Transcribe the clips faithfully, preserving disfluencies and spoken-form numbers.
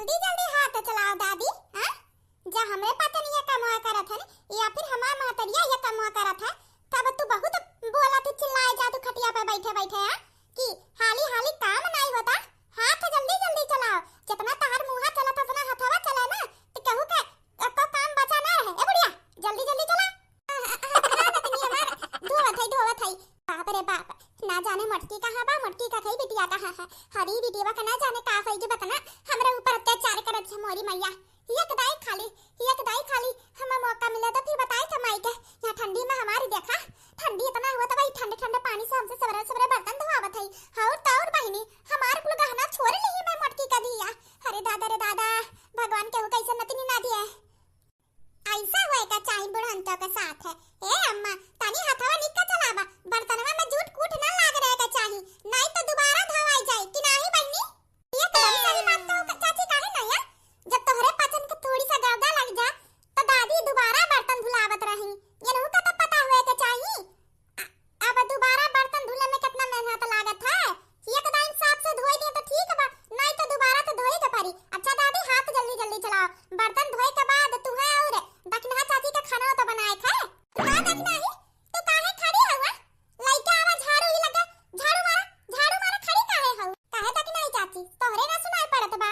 जल्दी जल्दी हाथ चलाओ दादी, हाँ? जा हमरे पतन ये कमवा करत है या फिर हमार महतरिया ये कमवा करत है, तब तू बहुत बोलत ही, चिल्लाए जा तू खटिया पे बैठे बैठे, हाँ? कि हाली हाली काम नाई होता, हाथ जल्दी जल्दी चलाओ। जितना तहार मुँहा चलत है, उतना हथवा चले ना, तो केहू के एको काम बचा ना रहे। ए बुढ़िया, जल्दी जल्दी चला। हाँ, हाँ, हाँ, नतनी हमार, धोवत है, धोवत है। बाप रे बाप, ना जाने मोटकी कहाँ बा, मोटकी का खाई बिटिया कहाँ है। हरी बिटिया का ना जाने का होई जे बतना, हमरा ऊपर अत्याचार करत है मोरी मैया। एक दाई खाली, एक दाई खाली, हमें मौका मिला तो फिर बताई था माई के। यहाँ ठंडी में हमारी देखा, ठंडी इतना हुआ था भाई, ठंडे ठंडे पानी से हमसे सबरे सबरे बर्तन धोआवत है। और तो और बहिनी, हमार कुल गहना छोड़ ली मैं मोटकी का धिया। अरे दादा रे दादा, भगवान केहू कैसे नतनी ना दिए। ऐसा होए का चाही बुढ़ंचो के साथ है। ए अम्मा, तनी हथवा निक के चलावा, बर्तनवा में जूठ कूठ ना लाग रहे के चाही, नहीं तो दोबारा धोवाई जाई कि नाही बहिनी? एकदम सही बात तो क-, चाची काहे ना है? जब तोहरे पचन के थोड़ी सा गर्दा लग जा, तो दादी दोबारा बर्तन धुलावत रही, ये नहु का तो पता होए के चाही। अब दोबारा बर्तन धुले में कितना मेहनत लागत है। एक दाइन साफ से धोई दे तो ठीक बा, नहीं तो दोबारा तो धोई के पड़ी। अच्छा दादी, हाथ जल्दी जल्दी चलाओ, बर्तन धोए के बाद तू है और दखिनहा चाची का खाना तो बनाए खाए। का दखिनही, तू काहे खड़ी हवा? लइके आवा झाड़ू ही लगे, झाड़ू मारा, झाड़ू मारा, खड़ी काहे हऊ? काहे दखिनही चाची, तोहरे ना सुनाई पड़त बा?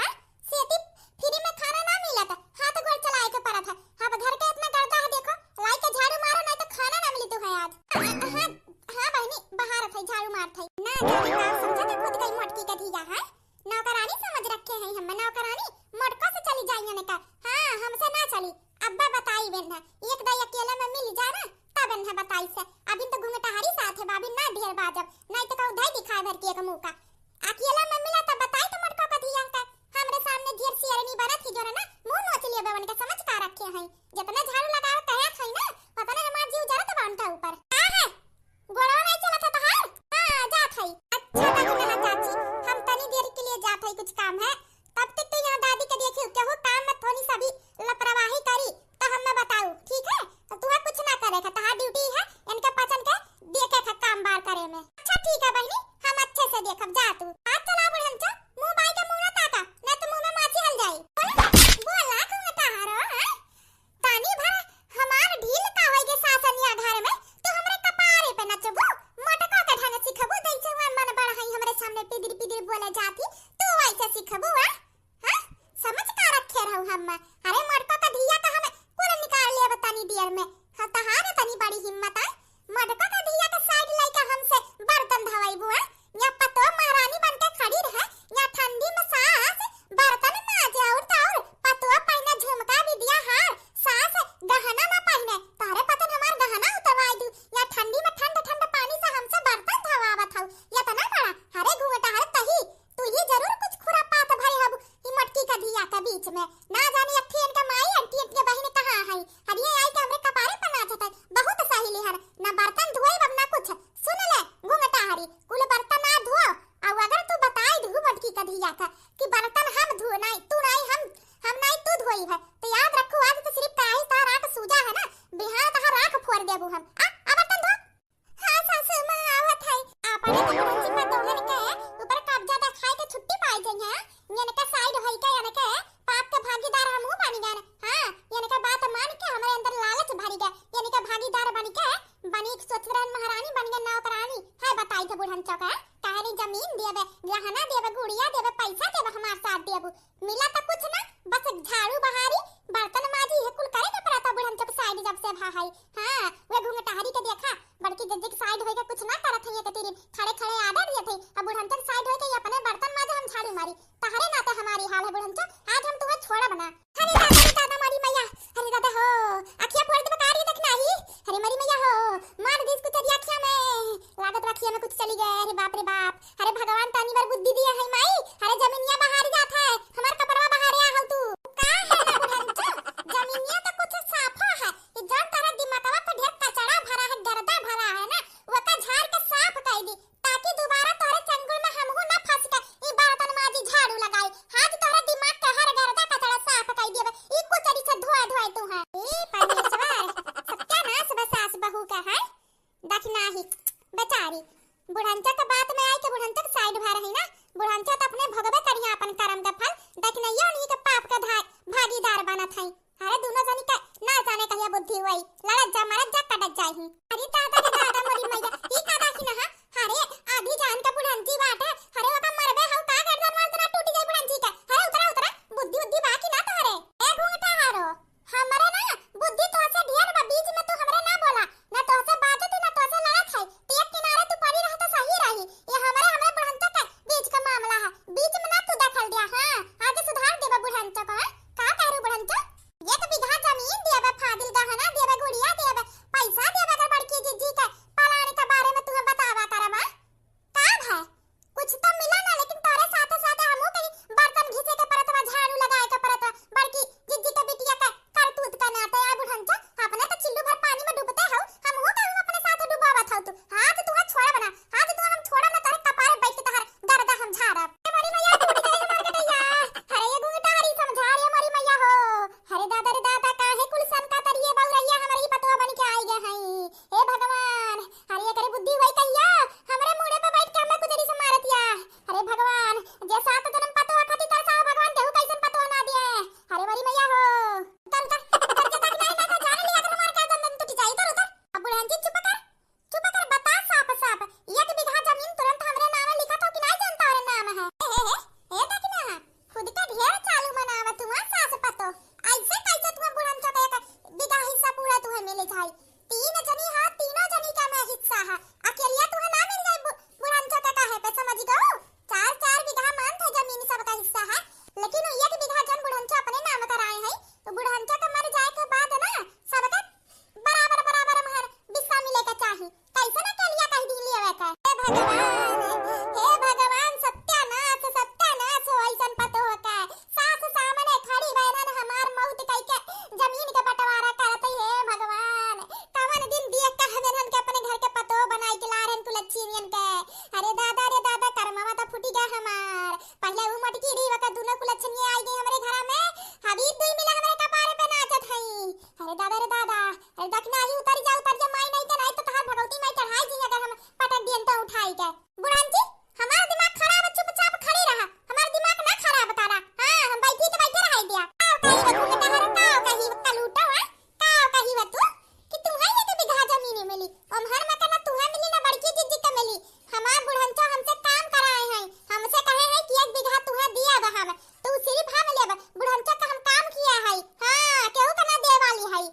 सेती फ्री में खाना ना मिलत, हाथ गोड़ चलाए के पड़त है। अब घर के इतना गर्दा है, देखो, लाई के झाड़ू मारो, नहीं तो खाना ना मिली तू है आज। हाँ, हाँ, हाँ बहिनी, बहारत है, झाड़ू मारत है। ना जाने का समझा था खुद कहीं मोटकी का धिया है, नौकरानी समझ रखे हैं हम, नौकरानी मोटको से चली जाइए ने का। हाँ, हमसे ना चली, अब्बा बताई बेन्हा, एक दाई अकेले में मिल जा ना, तब बेन्हा बताई से। अभी तो घुंघटाहरी साथ है, बाबी ना ढेर बाजब, नहीं तो कहू धई दिखाए भर के एक मुंह का। अकेला में मिला तब बताई तो मोटको का धिया का। हमरे सामने ढेर शेरनी बनत ही जोरे ना, मुंह नोच लिए बेवन के समझ का रखे हैं। जितना झाड़ू लगावे कहे है ना, उतना हमार जीव जरत बा उनका ऊपर। का है? गोड़वा नहीं चलत है तोहार? हाँ, जात है। अच्छा, दादी कहा चाची, हम तनी देर के लिए जात है, कुछ काम है। तब तक तो यहाँ दादी के देखियो, केहू काम में थोड़ी सा भी लापरवाही करी, तो हमें बताऊ, ठीक है? तो तुहा कुछ ना करे का, तोहार ड्यूटी है इनके पचन के देखे का काम बार करे में। अच्छा ठीक है बहिनी, हम अच्छे से देखब, जा तू। हाथ चला बुढ़ंचा, मुंह बाई के मुंह ना ताका, नहीं तो मुंह में माछी हल जाई। बोला, बोला, तू कहाँ रहो, हैं? तानी भर हमार ढील का होई गे सासनिया घर में, तू हमरे कपारे पे नचबू, मटका के ढंग सिखबू, जैसे हुआ मन बड़ा है हमरे सामने पिदिर पिदिर बोले जाती, तू वैसे सिखबू, आ? हाँ? समझ का रखे रहू हम? अरे मटका का धिया का हम कुल निकाल लेब तनी देर में। हाँ, तहार तनी बड़ी हिम्मत है, मटका का धिया का साइड लइके हमसे बर्तन धवाइबू, आ? या पतो महारानी बन के खड़ी रहे, या ठंडी में सास बर्तन माजे और तो और पतोह पहिने झुमका बिदिया हार, सास गहना ना पहिने, तोहरे पतन हमार गहना उतरवाई दू, या ठंडी में ठंड ठंड पानी से हमसे बर्तन धवावत हऊ, इतना बड़ा, अरे घूंघटा, अरे तही, तू ही जरूर कुछ खुरापात भरे हबू, ई मटकी का धिया के बीच में, ना जाने अट्ठी इनके माई, अट्ठी इनके बहिन कहाँ है, अरे आई के हमरे कपारे पर नाचत है, बहुत सही लिहन, ना बर्तन धोए बब ना कुछ, सुन ले, घूंघटा हरी, कुल बर्तन ना धो, अउ अगर तू बताई दू मटकी का धिया का कि बर्तन हम धो, नहीं तू, नहीं हम, हम नहीं तू धोई है, तो याद रखू, आज तो सिर्फ कढ़ाई तहार आट सूजा है ना, बिहान तहार राख फोड़ देबू हम। आ, आ बर्तन धो। हाँ सासू माँ, आवत है। आपने तो बुढ़न जी पतोहन के ऊपर कब्जा देखाए के छुट्टी पाई गई है। इनका साइड होई के इनके पाप के भागीदार हमहू बन गए। हाँ, इनका बात मान के हमरे अंदर लालच भरी गए। इनका भागीदार बन के बनी सोच रहन महारानी बन गए नौकरानी। है बताई थे बुढ़न चौका, काहे नहीं जमीन देबे, गहना देबे, गुड़िया देबे, पैसा देबे, हमार साथ देबू। मिला त कुछ ना, बस झाड़ू बहारी, बर्तन माजी, ये कुल करे के पड़ता बुढ़न चौक साइड जब से भा है। हाँ, वे घुंघटाहरी के देखा, बड़की जज्जी के साइड होई के कुछ ना करत है, ये कतीरी खड़े खड़े आडर दिए थे, अब बुढ़न चौक साइड होई के ये अपने बर्तन माजे, हम झाड़ू मारी। तहरे नाते हमारी हाल है बुढ़न चौक, आज हम तुम्हें छोड़ब ना। अरे दादा रे दादा, मारी मैया, अरे दादा हो, अखिया फोड़ दे बकारी देखना ही। अरे मारी मैया हो, मार दीस कुचरिया अखिया में, लागत बा अखिया में कुछ चली गए। अरे बाप रे बाप, अरे भगवान तानी बार बुद्धि दिया है माई, अरे जमीनिया बहार जात है, हमार कपड़वा बहारे आ हऊ तू। का है ना बुढ़ंचो, जमीनिया तो कुछ साफा है, ई जौन तारा दिमागवा पे ढेर कचड़ा भरा है, गर्दा भरा है ना, ओका झाड़ के साफ कर दी, ताकि दोबारा तोहरे चंगुल में हमहू ना फंस के ई बर्तन माजी झाड़ू लगाई। आज तोहरे दिमाग के हर गर्दा कचड़ा साफ कर दिए, ई कुचरी से धोए धोए तू है। ए परमेश्वर, सत्यानाश बा सास बहू का है। देख नाही, बेचारी, बुढ़ंचा के बात में आई के बुढ़ंचा के साइड भा रही ना, बुढ़ंचा तो अपने भोगबे करिया अपन करम के फल, देख नहीं ये उन्हीं के वही, लड़त जा, मरत जा, कटत जाही। अरे दादा रे दादा, मोरी मैया, ई का दाखी ना हा? अरे, आधी जान के बुढ़ंची बाटे। अरे, ओका मरबे हउ का, गर्दन वर्दन टूट जाई बुढ़ंची के। अरे, उतरा, उतरा, बुद्धि उद्धि बा कि ना तोहरे? ए घूंघटा हारो, हमरे ना बुद्धि तोहसे ढेर बा, बीच में तू हमरे ना बोला। ना तोहसे बाजत ही, ना तोहसे लड़त है। तू एक किनारे तू पड़ी रह तो सही रही। ये हमरे, हमरे बुढ़ंचा के बीच का मामला है। बीच में ना तू दखल दिया, हाँ? आज सुधार देबा बुढ़ंचा को, हाँ? का कह रू बुढ़ंचा? एक बीघा जमीन दिया बा, फादिल गहना दिया बा, गुड़िया दिया बा, पैसा दिया बा, अगर बड़की जिज्जी के पलान के बारे में तुम्हें बतावा करबा। का भाई? कुछ तो मिला ना, लेकिन तोरे साथे साथे हमहू कहीं बर्तन घिसे के परत बा, झाड़ू लगाए के परत बा, बड़की जिज्जी के बिटिया के करतूत का नाते। आ बुढ़ंचा, अपने तो चिल्लू भर पानी में डूबते हउ, हमहू कहीं अपने साथे डुबावत हउ तू। हाथ तुहा छोड़ब ना, हाथ तुहा हम छोड़ब ना, तोरे कपारे बैठ के तोहर गर्दा हम झाड़ब। ए मोरी मैया, टूट जाई हमार गटैया। अरे ये गुंगटारी समझा रे मोरी मैया हो। अरे दादा रे दादा, काहे कुल सन का तरिए बउरैया हमरे ही पतवा बन के आई गए हैं। हे भगवान, अरे एकरे बुद्धि होई कहिया? हमरे मुड़े पे बैठ के हमें कुदरी से मारत या। अरे भगवान, जे सात जन्म पतवा खातिर तरसा भगवान, केहू कैसन पतवा ना दिए। अरे मोरी मैया हो। उतर, उतर, उतर, उतर, उतर, नहीं, नहीं, नहीं, जाने लिया, अगर हमारे का दंदन टूट जाई, उतर, उतर। अब बुढ़ान जी चुप कर, चुप कर, बता साफ साफ, एक बीघा जमीन तुरंत हमरे नाम लिखा तो कि नहीं जानता और नाम है। ए, ए, ए, ए, दखिना, खुद का ढेर चालू मनावत हुआ सास पतो। ऐसे कैसे तुम्हें बुढ़न चौका एक बीघा हिस्सा पूरा तुम्हें मिल जाई? तीन जनी हा, तीनों जनी का मैं हिस्सा हा। अकेलिया तुम्हें ना मिल जाई बु-, बुढ़न चौका काहे पे, समझ गो? चार चार बीघा मान थे जमीन सबका हिस्सा है, लेकिन एक बीघा जन बुढ़न चौ अपने नाम कराए हैं, तो बुढ़न चौ का मर जाए के बाद ना सबका बराबर बराबर हमार हिस्सा मिले के चाही। कैसे ना कलिया कह दी लेवे के। हे भगवान, हे भगवान, सत्यानाश, सत्यानाश हो ऐसन पतोह के। सास सामने खड़ी बहनन हमार मौत कई के जमीन के बंटवारा करत ही। हे भगवान, कवन दिन दिए कहवेनन के अपने घर के पतोह बनाई के लारन कुलच्छिनियन के। अरे दादा रे दादा, करमवा तो फूटी गए हमार। पहले उ मटकी रही, ओकर दुनो कुलच्छिनिया आई गई हमरे घरा में। अभी दुई मिला हमरे कपारे पे नाचत हई। अरे दादा रे दादा, अरे दखिना ही उतर जा, उतर जा, माई नहीं के नहीं तो तहार भगवती माई चढ़ाई जी अगर हम पटक दियन तो उठाई के। बुढ़ान जी, हमार दिमाग खराब है, चुपचाप खड़ी रहा, हमार दिमाग ना खराब करा। हाँ, हम बैठी तो बैठे रहाई दिया। का कही वो घूमे टहरे, का कही वो कलूटो है, का कही वो तू कि तुम्हें एक बीघा जमीन मिली, ओम्हर में का ना तुम्हें मिली ना बड़की जिज्जी के मिली। हमार बुढ़ंचा हमसे काम कराए हैं, हमसे कहे हैं कि एक बीघा तुम्हें दिया बा हम, तू सिर्फ हम लेब, बुढ़ंचा का हम काम किया है। हाँ, केहू का ना दे वाली है।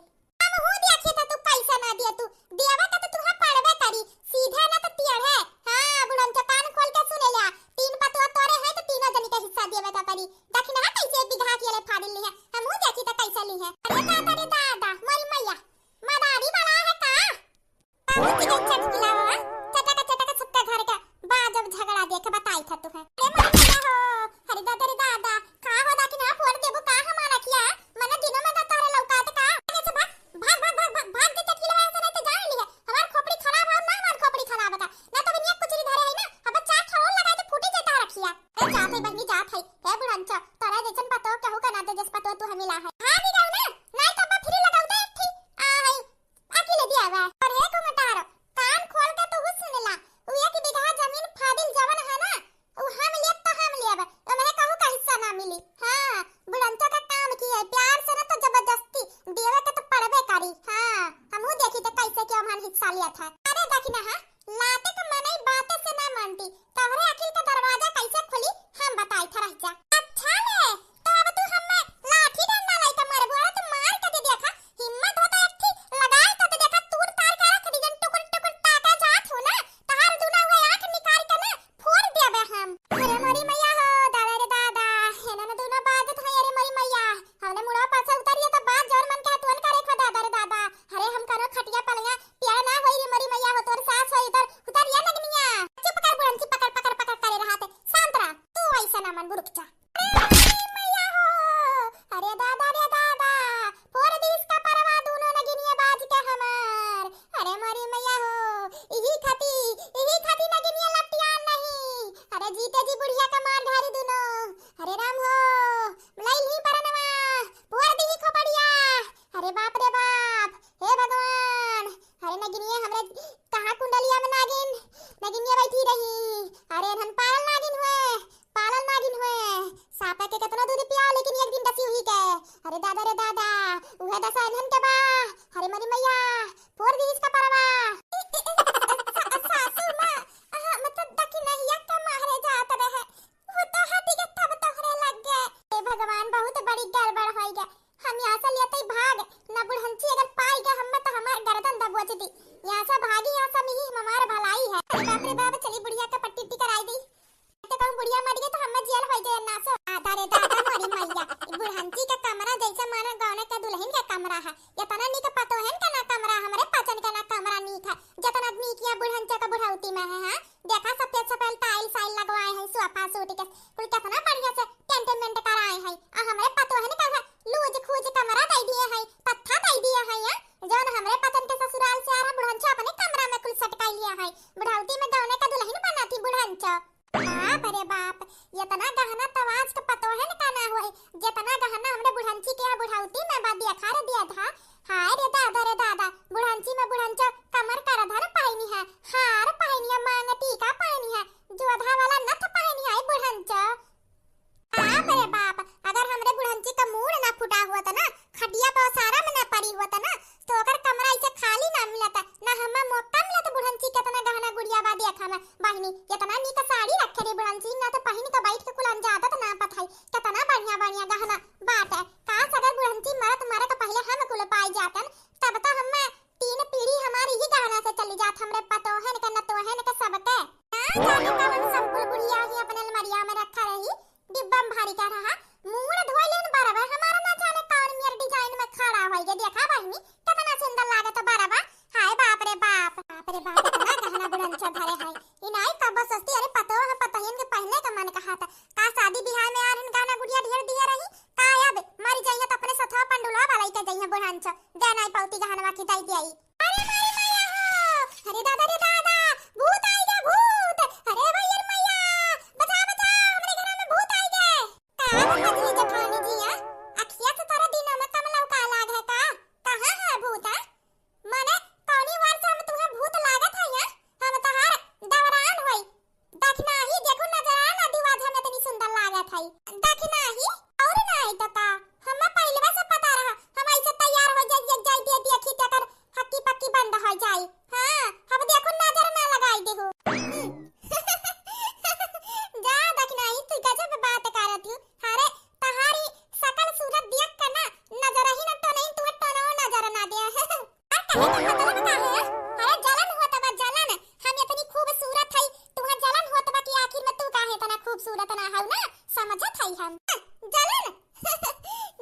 हम हूँ देखी तो तू कैसे ना दिया, तू देवा का तो तुहा पड़बे करी, सीधे ना तो टेढ़े। हाँ, बुढ़न तो कान खोल के सुने लिया, तीन पतवा तोरे हैं तो तीनों जनी के हिस्सा देवे का पड़ी। दखिना कैसे बिघा के ले फाड़िल ली है, हम हूँ देखी तो कैसे ली है। अरे दादा रे दादा, मोरी मैया, मदारी बड़ा है का? बहुत ही चटकिला हुआ, चटक चटक सबका घर का बाजब झगड़ा देख बताई था तू है। अरे मोरी मैया हो, अरे दादा रे दादा, का हो दखिना फोड़ देबो का हमारा किया? मने दिनों में तो तोहरे लौकात का? आगे से भाग, भाग, भाग, भाग, भाग, भाग के चटकिलवा ऐसे नहीं तो जान ली है। हमार खोपड़ी खराब है, ना हमार खोपड़ी खराब बता। ना तो बिनिया कुचरी धरे है ना, अब चार ठरोल लगा तो फूटी जाता रखिया। ए जात है बहनी जात है, ए बुढ़ंचा, तोरा जैसन पतो केहू का ना दे जस पतो तू हमें ला है। हाँ दी जाऊ ना, नहीं तो अब फिर लगाऊ दे एक ठी। आ है, अकेले दिया हुआ है। और हे घुमटारो, कान खोल के तू सुन ला, उ एक बीघा जमीन फादिल जवन है ना, उ हम लेब तो हम लेब, ओमे कहू का हिस्सा ना मिली। हाँ, बुढ़ंचा का काम की है, प्यार से ना तो जबरदस्ती देवे के तो पड़बे करी। हाँ, हमहू देखी तो कैसे के ओमन हिस्सा लिया था। अरे देखी ना, हाँ, लाते के मनई बातें से ना मानती, तोहरे अकिल का दरवाजा कैसे खुली, हम बताई था, रह जा। अच्छा ले, तो अब तू हमें लाठी डंडा लइके मरबू, अरे तू मार के दे देखा, हिम्मत हो तो एक ठी लगाए तो दे देखा, तूर तार के रख दी, जन टुकुर टुकुर ताका जात हो ना, तहार दुना हुए आँख निकाल के ना फोड़ देबे हम। अरे मोरी मैया हो, दादा रे दादा, हेना ना दुनो बाजत है, अरे मोरी मैया, हमने मुड़ा पाछे उतरिए तो बात जौन मन कहे तुअन करे खो दादा रे दादा। अरे हम कनो खटिया पलंगा पिया ना होई रे मोरी मैया हो, तोर सास होई उधर उतरिए नगनिया। चुप कर बुढ़न, चुप पकड़ पकड़ पकड़ करे रहा थे, शांत रहा, तू ऐसा ना मन बुरुक जा। अरे मैया हो, अरे दादा रे दादा, फोड़ दीस का परवा दूनो नगिनिया बाज के हमार। अरे मोरी मैया हो, इही खाती, इही खाती नगिनिया लटियान नहीं। अरे जीते जी बुढ़िया का मार ढारी दूनो। अरे राम हो, लई ली परनवा, फोड़ दी खोपड़िया। अरे बाप रे बाप, हे भगवान, अरे नगिनिया हमरे कहाँ कुंडलिया में नागिन, नगिनिया बैठी रही। अरे एनहन पालल नागिन हुए, पालल नागिन हुए। सापे के केतना दूध पियाओ, लेकिन एक दिन डसी हुई के। अरे दादा रे दादा, उहे दसा एनहन के बा। अरे मरी कमरा जैसे मानो गौने के दुल्हन के कमरा है। इतना नीक पतोहन के ना कमरा, हमरे पचन के ना कमरा नीक है, जितना नीक या बुढ़ंचा के बुढ़ौती में है, हाँ? देखा, सफेद सफेद टाइल साइल लगवाए हैं, सोफा सूट के, कुल कितना बढ़िया से टेंट मेंट कराए हैं। आ हमरे पतोहन का है लूज खूज कमरा दे दिए हैं, पत्था दे दिए हैं, हाँ? जौन हमरे पचन के ससुराल से आ रहा, बुढ़ंचा अपने कमरा में कुल सटकाई लिया है। बुढ़ौती में गौने का दुल्हन बना थी बुढ़ंचा। बाप रे बाप, इतना गहना तो आज के पतोहन का ना होई, जितना गहना हमरे बुढ़ंची के यहाँ बुढ़ौती में बा, देखा रे दिया था। हाय रे दादा रे दादा, बुढ़ंची में बुढ़ंचो कमर करधन पहनी है, हार पहनी है, मांग टीका पहनी है, जोधा वाला नथ पहनी है बुढ़ंचो। बाप रे बाप, अगर हमरे बुढ़ंची का मूड़ ना फुटा हुआ था ना, खटिया पे ओसारा में ना पड़ी हुआ था ना, तो ओकर कमरा ऐसे खाली ना मिलत, ना हम्मा मौका मिलत। बुढ़ंची केतना गहना गुड़िया बा देखा ना बहिनी, केतना नीक साड़ी रखे रही बुढ़ंची, ना तो पहिन के बैठ के कुल अंजादत ना पथाई, केतना बढ़िया बढ़िया गहना बाटे। काश अगर बुढ़ंची मरत मरत पहिले हम कुल पाई जातन, तब तो हम्मा तीन पीढ़ी हमारी ही गहना से चली जात, हमरे पतोहन के नतोहन के सबके। ना जाने कवन संकुल बुढ़िया ही अपने अलमरिया में रखा रही, डिब्बा में भारी का रहा, मूड़ धोई लेन बरबा, हमारा ना जाने कौन मेर डिजाइन में खड़ा होई गे। देखा बहिनी, कितना सुंदर लागत बरबा। हाय बाप रे बाप, बाप रे बाप, इतना गहना बुढ़ंचा धरे है। इनाई कब सस्ती, अरे पतो है, पतोहियन के पहले का मन कहा था। का शादी बियाह में आन गहना गुड़िया ढेर दिए रही, का अब मरी जाइए तो अपने सथवा पंडुलवा वाला ही के जाइए बुढ़ंचा, दे नाई पौती गहनवा की दई दियाई। अरे माई मैया हो, अरे दादा रे दादा, भूत आई गे भूत, अरे भैया रे मैया, बचा बचा, हमरे घर में भूत आई गे। का हो मझली जेठानी जी, आ? अखिया से तोरा दिनों में कम लौका लाग है का? कहाँ है भूत, आ? मने कौनी वर्ष हम तुहे भूत लागत है, आ? हम तोहार दवरान होई। दखिनाही देखो नजर आ ना दिवा हम इतनी सुंदर लागत है। दखिनाही और ना आई तो का? हमें पहले से पता रहा, हम ऐसे तैयार हो जाई, जाई दे देखी तेकर हक्की पक्की बंद हो जाई। हाँ, अब देखो नजर ना लगाई देहु। हम्म। जा दखिनाही, तू गजब बात करत हूँ। अरे तहारी सकल सूरत देख के ना नजर ही ना टोनई, तुहे टोनो नजर ना दे। और कहे का मतलब का है? अरे जलन होत बा जलन, हम इतनी खूबसूरत हई, तुहे जलन होत बा कि आखिर में तू काहे इतना खूबसूरत ना हऊ ना, समझत हई हम। जलन?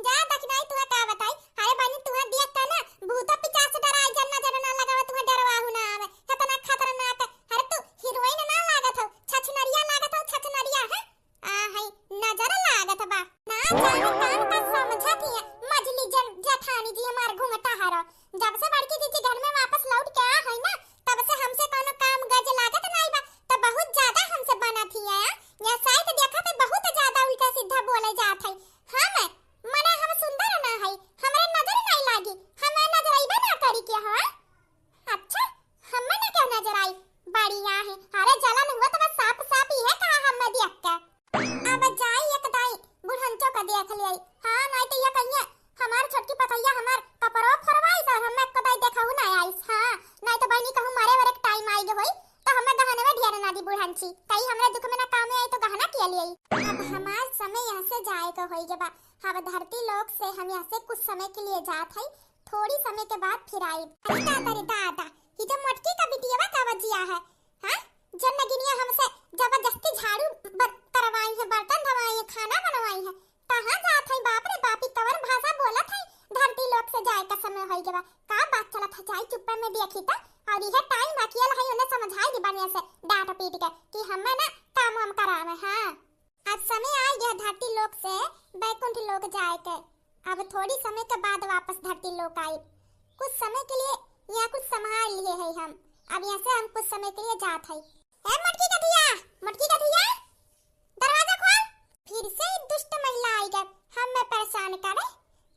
जा दखिनाही तुहे का बताई, अरे बहिनी तुहे देख के ना भूतो पिचास डराई जन नजर ना लगावे, तुहे डरवाहू ना आवे, इतना खतरनाक, अरे तू हीरोइन ना लागत हऊ, छछनरिया लागत हऊ, छछनरिया है। आ, है, नजर लागत बा। ना जाने कान का समझत हिया, मझली जन जेठानी जी हमार घूंघटा हरो। जब से बड़की जीजी घर में वापस लौट के आ है ना, तब से हमसे कोनो काम गज लागत नाई बा, तो बहुत ज्यादा हमसे बनत हिया। या शायद देखा तो बहुत ज्यादा उल्टा सीधा बोले जात है। हम, मने हम सुंदर ना है, हमरे नजर नाई लागी, हमें नजर अइबे ना करी के, हाँ? अच्छा, हमें ना क्या नजर आई? बढ़िया है। अरे जलन हुआ तो बस साफ साफ ही है कहा हमें देख के। अब जाई एक दाई बुढ़ंचो का देख लियाई। हाँ, नाई तो ये कहिए हमार छोटकी पतैया हमार कपड़ो फरवाइस और हमें एक दाई देखाऊ ना आइस। हाँ, नाई तो बहिनी कहूँ मरे वरे टाइम आई गए होई तो हमें गहनवे ढेर ना दी बुढ़ंची। कहीं हमरे दुख में ना काम आई तो गहना किया लियाई। अब हमार समय यहाँ से जाए के होई के बा। अब धरती लोक से हम यहाँ से कुछ समय के लिए जात है, थोड़ी समय के बाद फिर आई। अरे दादा रे दादा, ये जो मोटकी का बिटिया का बजिया है, हाँ? जब नगिनिया हमसे जबरदस्ती झाड़ू बर-, करवाई है, बर्तन धवाई है, खाना बनवाई है, कहाँ जात है? बाप रे बाप, ई कवन भाषा बोलत है? धरती लोक से जाए का समय होई गवा। का बात चलत है? जाई चुप्पे में देखी त, और यह टाइम रखियल है, उन्हें समझाई दी बढ़िया से, डांट पीट के कि हमें ना काम वाम करावे। हाँ, अब समय आ गया धरती लोक से बैकुंठ लोक जाए के। अब थोड़ी समय के बाद वापस धरती लोक आई। कुछ समय के लिए यहाँ कुछ संभाल लिए है हम। अब यहाँ से हम कुछ समय के लिए जात है। ए मोटकी कथिया, मोटकी कथिया, दरवाजा खोल। फिर से ई दुष्ट महिला आई गए, हमें परेशान करे।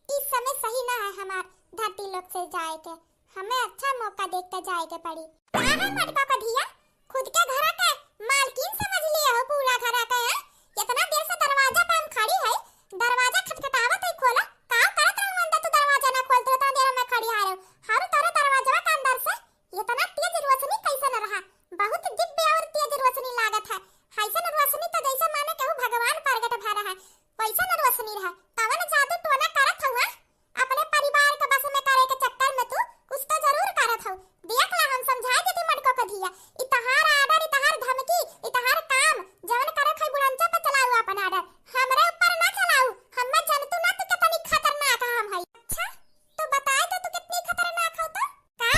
इस समय सही ना है हमार धरती लोक से जाए के। हमें अच्छा मौका देख के जाए के पड़ी। का है मोटका कथिया, खुद के घर के मालकिन समझ लिए हो पूरा घर के, हैं? इतना देर से दरवाजा पे हम खड़ी है, दरवाजा खटखटावत है, खोला। का करत रहू अंदर, तू दरवाजा ना खोलत रहू, इतना देर में खड़ी आ रहू। हर तोरे दरवाजा के अंदर से इतना तेज रोशनी कैसन रहा? बहुत दिव्य और तेज रोशनी लागत है। ऐसन रोशनी तो जैसे माने केहू भगवान प्रगट भा रहा है, वैसन रोशनी रहा। कवन जादू टोना करत हुआ? अपने परिवार के बस में करे के चक्कर में तू कुछ तो जरूर करत हऊ। देख ला, हम समझाए देती मटको कथिया। ई तहार order, ई तहार धमकी, ई तहार काम, जवन करत है बुढ़ंचा पे चलाऊ अपन order। हमरे ऊपर ना चलाऊ, हमें जनतू ना तू कितनी खतरनाक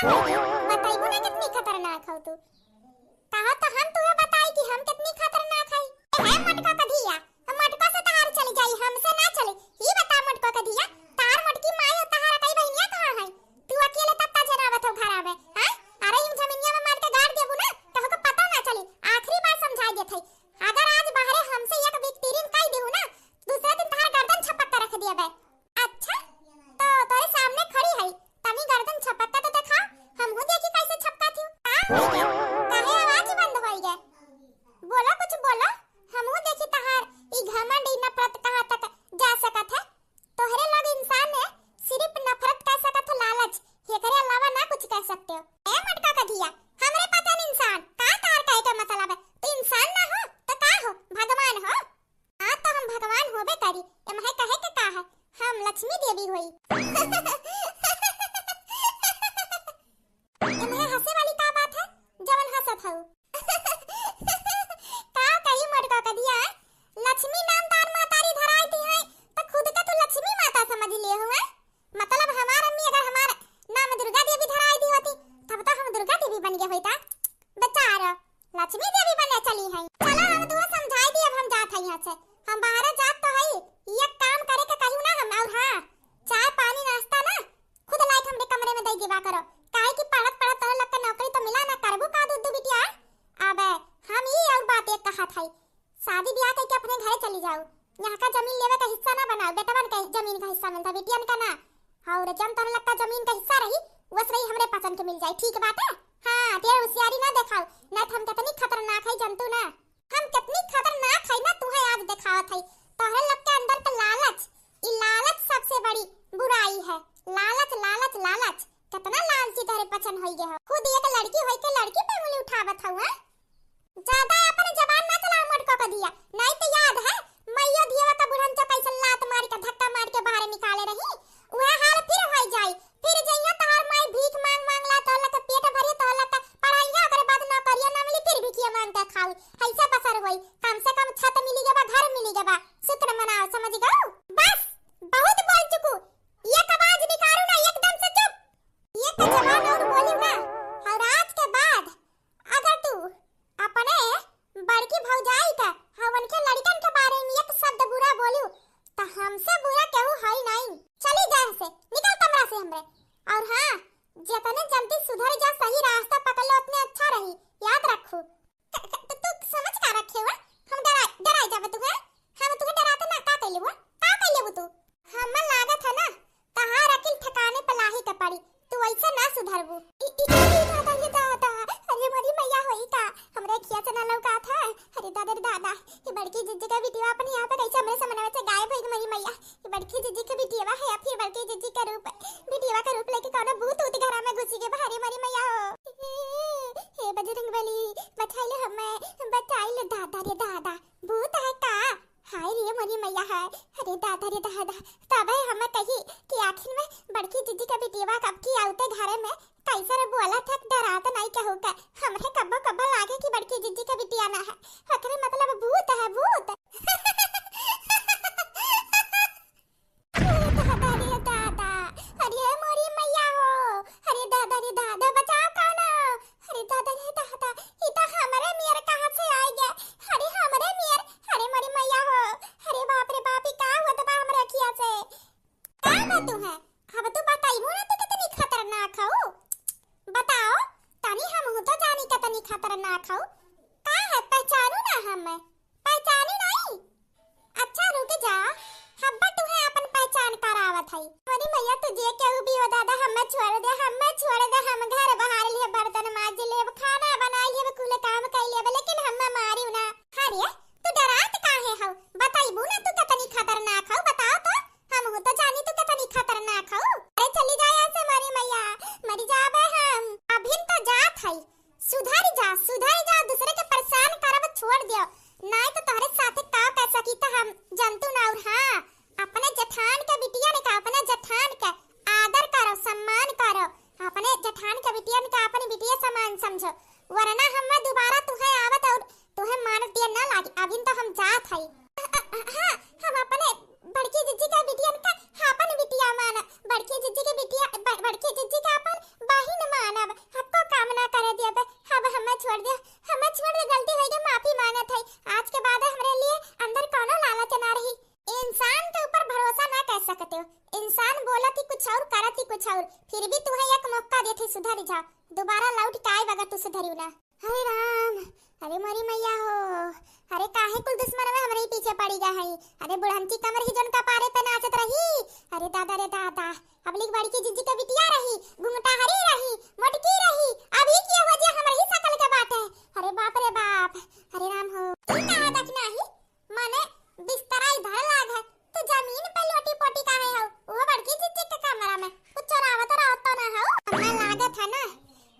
बताइबू ना कितनी खतरनाक हो तू। कहो तो हम तुहे बताई कि हम कितनी खतरनाक हई। ए, है मोटका कधिया, तो मोटका से तहार चली जाई, हमसे ना चली। ई बता मोटका कधिया, तहार मोटकी माई और तहार कई बहिनिया कहाँ है? तू अकेले तब ता जनावत हो घरा में, हैं? अरे इन जमीनिया में मार के गाड़ देबू ना, तो हमको पता ना चली। आखिरी बार समझाई देत हई, अगर आज बाहरे हमसे एक बिक्तिरिन कई देहू ना, दूसरे दिन तहार गर्दन छपक के रख दिया बे। अच्छा, तो तोरे सामने खड़ी है, तनी गर्दन छपकता तो देखा, हमहू देखी कैसे छपका थी। का हो गया? काहे आवाज बंद होई गए? बोलो, कुछ बोलो, हमहू देखी तहार ई घमंड, ई नफरत कहाँ तक जा सकत है। तोहरे लोग इंसान में सिर्फ नफरत कह सकत हो, लालच, एकरे अलावा ना कुछ कह सकते हो। ए मोटका कधिया, हमरे पता नहीं इंसान, का तहार कहे का मतलब है? तू इंसान ना हो, तो का हो? भगवान हो? हाँ, तो हम भगवान होबे करी, एम्हे कहे के का है, हम लक्ष्मी देवी होई। एम्हे हंसे वाली का बात है, जवन हंसत हऊ? का कही मोटका कधिया, लक्ष्मी नामदार महतारी धराई थी है, तो खुद के तू लक्ष्मी माता समझ लिए हुए। मतलब हमार अम्मी अगर हमार नाम दुर्गा देवी धराई दी होती, तब तो हम दुर्गा देवी बन गए होता। बेचारा लक्ष्मी देवी बने चली है। चलो हम दुआ समझाई दी, अब हम जात है यहाँ से। हम बाहर जात तो है, ये काम करे के कहू ना हम। और हाँ, चाय पानी नाश्ता ना खुद लाइट हमरे कमरे में दे देवा करो, काहे कि पढ़त पढ़त तोरे लोग के नौकरी तो मिला ना, करबू का दू दू बिटिया। अब हम ई और बात एक कहत है, शादी ब्याह करके अपने घरे चली जाओ। यहाँ का जमीन लेवे का हिस्सा ना बनाओ, बेटवन के जमीन का हिस्सा मिलता, बिटियन का ना। और जन तोहरे लक्का जमीन का हिस्सा रही, वस रही हमरे पचन के मिल जाए, ठीक बात है? हाँ, तेरे होशियारी ना देखाओ, ना तो हम कितनी खतरनाक है, जनतू ना। हम कितनी खतरनाक है ना, तुहे आज देखावत है। तोहरे लक्का अंदर का लालच, ई लालच सबसे बड़ी बुराई है। लालच, लालच, लालच। कितना लालची तोहरे पचन होई गए हो। खुद एक लड़की होई के लड़की पे उंगली उठावत हऊ, हैं? ज्यादा अपन जबान ना चलाओ मोटको कधिया, नहीं तो याद है मैया दियवा का बुढ़न चौक ऐसे लात मार के धक्का मार के बाहर निकाले रही। वह हाल फिर हो जाई, फिर जइया तहार माई भीख मांग मांग ला तोहला के पेट भरिए तोहला के पढ़ाइया, ओकरे बाद नौकरिया ना मिली, फिर भिखिया मांग के खाऊ। ऐसा बसर होई, कम से कम छत मिली गबा, घर मिली गबा, शुक्र मनाओ, समझ गऊ? बस, बहुत बोल चुकू, ये आवाज निकालू ना एकदम से चुप। ये तो जबान और बोली ना, और आज के बाद अगर तू अपने बड़की भौजाई का, हाँ, उनके लड़कन के बारे में एक शब्द बुरा बोलू, तो हमसे बुरा केहू है नहीं। चली जा यहाँ से, निकल कमरा से हमरे। और हाँ, जितने जल्दी सुधर जा, सही रास्ता पकड़ लो, उतने अच्छा रही, याद रखू। क-, क-, तो तू समझ का रखे हुआ? हम डरा, डराई जाबे तू, हैं? हम तुहे डराते ना, का कैले हुआ? का कैले वो तू? हमें लागत है ना, तहार अकिल ठिकाने पे लाही के पड़ी, तू ऐसे ना सुधरबू। ई, ई, ई, दादा रे दादा, अरे मोरी मैया होई का, हमरे अखिया से ना लौकात है। अरे दादा रे दादा, ये बड़की जिज्जी का बिटिया अपने यहाँ पे कैसे हमरे समनवा से गायब होई मोरी मैया। ये बड़की जिज्जी का बिटिया है या फिर बड़की जिज्जी का रूप, बिटिया का रूप लेके कौनो भूत ऊत घरा में घुसी गए, अरे मोरी मैया हो। हे बजरंग बली, बचाई ले हमें, बचाई ले दादा रे दादा, भूत है का? हाय रे मोरी मैया हाय, अरे दादा रे दादा, तबे हमें कही कि आखिर में बड़की जिज्जी के बिटिया कब की आउते घरे में, कैसे रे बोला था, डरात नहीं केहू के, हमरे कब्बो कब्बो लागे कि बड़की जिज्जी के बिटिया ना है, ओकरे मतलब भूत है, भूत। अरे दादा रे दादा, अरे मोरी मैया हो, अरे दादा रे दादा, बचाओ कौनो, अरे दादा रे दादा, ई तो हमरे नियर कहाँ से आ गया? अरे हमरे नियर, अरे मोरी मैया हो, अरे बाप रे बाप, ई का होत बा हमरे अखिया से? का बा तू है? अब तू बताइबू ना तू कितनी खतरनाक हऊ। बताओ, तनी हमहू तो जानी कितनी खतरनाक हऊ। का है, पहचानू ना हमें? पहचानी नहीं? अच्छा रुक जा, हब्बा तुहे अपन पहचान करावत हई। अरे मैया, तू जे केहू भी हो दादा, हम्मे छोड़ दे, हम्मे छोड़ दे, हम घर बहार लेब, बर्तन माज लेब, खाना बनाई लेब, कुल काम कई लेब, लेकिन हम्मे मारियो ना। अरे, तू डरात काहे हऊ? बताइबू ना तू कितनी खतरनाक हऊ, बताओ तो, हमहू तो जानी तू कितनी खतरनाक हऊ। अरे चली जा यहाँ से मोरी मैया, मरी जाबे हम। अभिन तो जात हई, सुधर जा, सुधर जा, दूसरे के परेशान करब छोड़ दियो, नाय तो तोहरे साथे का कर सकी त हम जनतू ना। और हाँ, अपने जेठान के बिटियन का, अपने जेठान के आदर करो, सम्मान करो, अपने जेठान के बिटियन कहते हो, इंसान बोलत ही कुछ और, करत ही कुछ और, फिर भी तुहे एक मौका देत ही, सुधर जाओ, दोबारा लौट के आए बगैर तू सुधरियो ना। हरे राम, अरे मोरी मैया हो, अरे काहे कुल दुश्मन में हमरे ही पीछे पड़ी गए हैं। अरे बुढ़ंती कमर ही जौन कपारे पे नाचत रही, अरे दादा रे दादा, अब लिख बड़की जिज्जी के बिटिया रही, घुंघटाहरी रही, मोटकी रही, अभी की हो जे हमरे ही शकल के बाटे। अरे बाप रे बाप, अरे राम हो, ई कहा दखना ही, माने बिस्तरा इधर लाग है, तू जमीन पे लोटी पोटी काहे हो? वो बड़की जिज्जी के कमरा में कुछ चोरावत रहत तो ना हो? हमरा लागत है ना,